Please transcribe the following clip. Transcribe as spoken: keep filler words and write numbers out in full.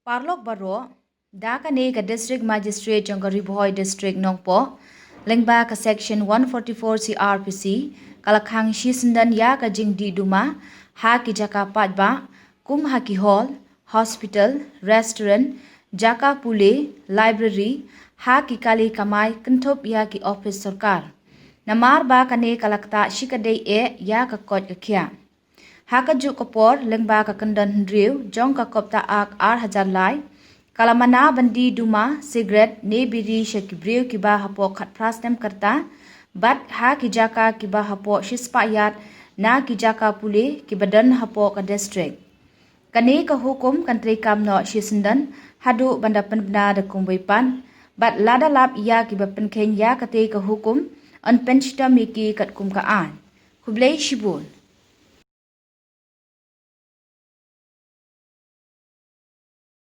Parlok baroh, da kane ka District Magistrate jong ka Ri Bhoi District Nongpoh, lyngba ka Section one forty-four C R P C, ka la khang shisyndon ïa ka jingdih duma ha ki jaka paidbah, kum ha ki hall, hospital, restaurant, jaka pule, library, ha ki kali kamai kynthup ïa ki ophis sorkar. Namar ba kane ka la ktah shikatdei eh ïa ka koit ka khiah. Ha kajuh ka por, lyngba ka kyndon hynriew jong ka Kopta Act ar hajar lai, ka la mana ban die duma, sigaret ne biri sha ki briew kiba hapoh khatphra snem ka rta, bad ha ki jaka kiba hapoh shispah yard na ki jaka pule kiba don hapoh ka district. Kane ka hukum kan treikam noh shisyndon haduh ban da pynbna da kumwei pat, bad lada lap ïa kiba pynkheiñ ïa katei ka hukum, yn pynshitom ïa ki katkum ka aiñ. Khublei shibun.